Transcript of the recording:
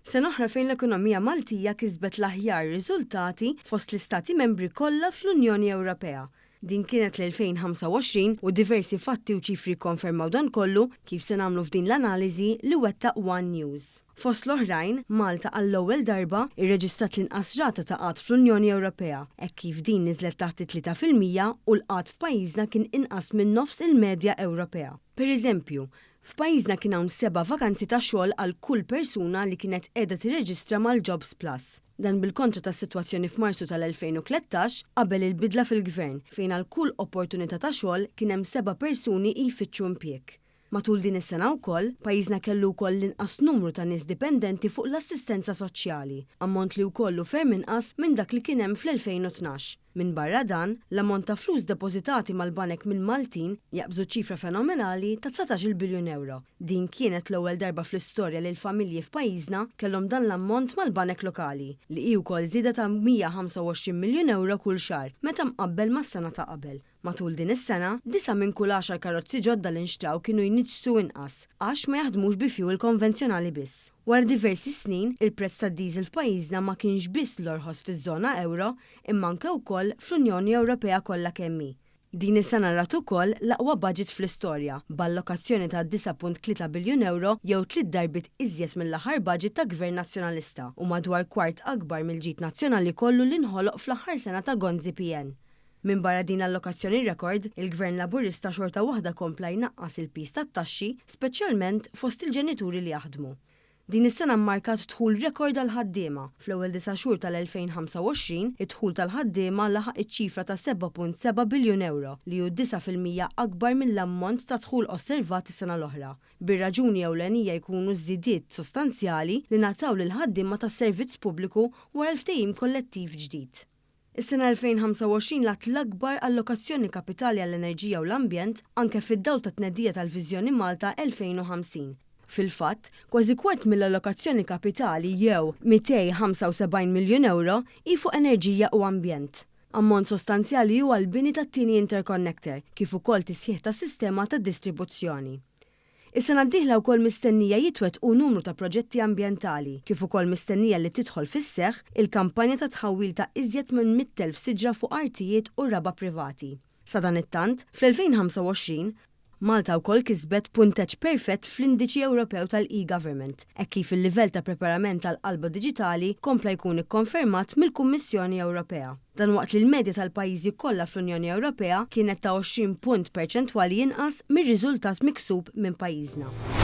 Sena oħra fejn l-ekonomija Maltija kisbet l-aħjar riżultati fost l-istati membri kollha fl-Unjoni Ewropea. Din kienet l-2025 u diversi fatti u ċifri kkonfermaw dan kollu kif se nagħmlu f'din l-analiżi li wettaq one News. Fost l-oħrajn, Malta għall-ewwel darba irreġistrat l-inqas rata ta' qgħad fl-Unjoni Ewropea hekk kif din niżlet taħt it-3% u l-qgħad f'pajjiżna kien inqas minn nofs il-medja Ewropea. Per eżempju, F'pajjiżna kien hawn seba' vakanzi ta' xogħol għal kull persuna li kienet qiegħda tirreġistra mal-Jobs Plus. Dan bil-kontra tas-sitwazzjoni f'Marzu tal-2013, qabel il-bidla fil-Gvern, fejn għal kull opportunità ta' xogħol kien hemm seba' persuni jfittxu impjieg. Matul din is-sena wkoll, pajjiżna kellu wkoll l-inqas numru ta' nies dipendenti fuq l-assistenza soċjali, ammont li wkoll hu ferm inqas minn dak li kien hemm fl-2012. Minbarra dan, l-ammont ta' flus depożitati mal-banek mill-Maltin jaqbżu ċ-ċifra fenomenali ta' 19-il biljun ewro. Din kienet l-ewwel darba fl-istorja li l-familji f'pajjiżna kellhom dan l-ammont mal-banek lokali, li hi wkoll żieda ta' 125 miljun ewro kull xahar meta mqabbel mas-sena ta' qabel. Matul din is-sena, disgħa minn kull għaxar karozzi ġodda li nxtraw kienu jniġġsu inqas, għax ma jaħdmux bi fjuwil konvenzjonali biss. Wara diversi snin, il-prezz tad-diesel f'pajjiżna ma kienx biss l-orħos fiż-żona ewro, imma anke wkoll fl-Unjoni Ewropea kollha kemm hi. Din is-sena rat ukoll l-aqwa baġit fl-istorja, b'allokazzjoni ta' 9.3 biljun ewro jew tliet darbiet iżjed mill-aħħar baġit ta' Gvern Nazzjonalista u madwar kwart akbar mill-ġid nazzjonali kollu li nħoloq fl-aħħar sena ta' Gonzi PN. Minbarra din l-allokazzjoni rekord, il-Gvern Laburista xorta waħda kompla jnaqqas il-piż tat-taxxi, speċjalment fost il-ġenituri li jaħdmu. Din is-sena mmarkat dħul rekord għall-ħaddiema. Fl-ewwel disa' xhur tal-2025, id-dħul tal-ħaddiema laħaq iċ-ċifra ta' 7.7 biljun ewro, li hu 9% akbar mill-ammont ta' dħul osservat is-sena l-oħra, bir-raġuni ewlenija jkunu ż-żidiet sostanzjali li ngħataw lill-ħaddiema tas-servizz pubbliku wara l-ftehim kollettiv ġdid. Is-sena 2025 lat l-akbar allokazzjoni kapitali għall-enerġija u l-ambjent, anke fid-dawl tat-tnedija tal-Viżjoni Malta 2050. Fil-fatt, kważi kwart mill-allokazzjoni kapitali jew 275 miljun ewro hi fuq enerġija u ambjent. Ammont sostanzjali hu għall-bini tat-tieni interconnector, kif ukoll tisħiħ tas-sistema ta' distribuzzjoni. Is-sena d-dieħla wkoll mistennija jitwettqu numru ta' proġetti ambjentali, kif ukoll mistennija li tidħol fis-seħħ il-kampanja ta' tħawwil ta' iżjed minn 100,000 siġra fuq artijiet u raba' privati. Sadanittant, fl-2025, Malta wkoll kisbet punteġġ perfett fl-Indiċi Ewropew tal-e-Government, hekk kif il-livell ta' preparament għall-qalba diġitali kompla jkun ikkonfermat mill-Kummissjoni Ewropea. Dan waqt li l-medja tal-pajjiżi kollha fl-Unjoni Ewropea kienet ta' 20 punt perċentwali inqas mir-riżultat miksub minn pajjiżna.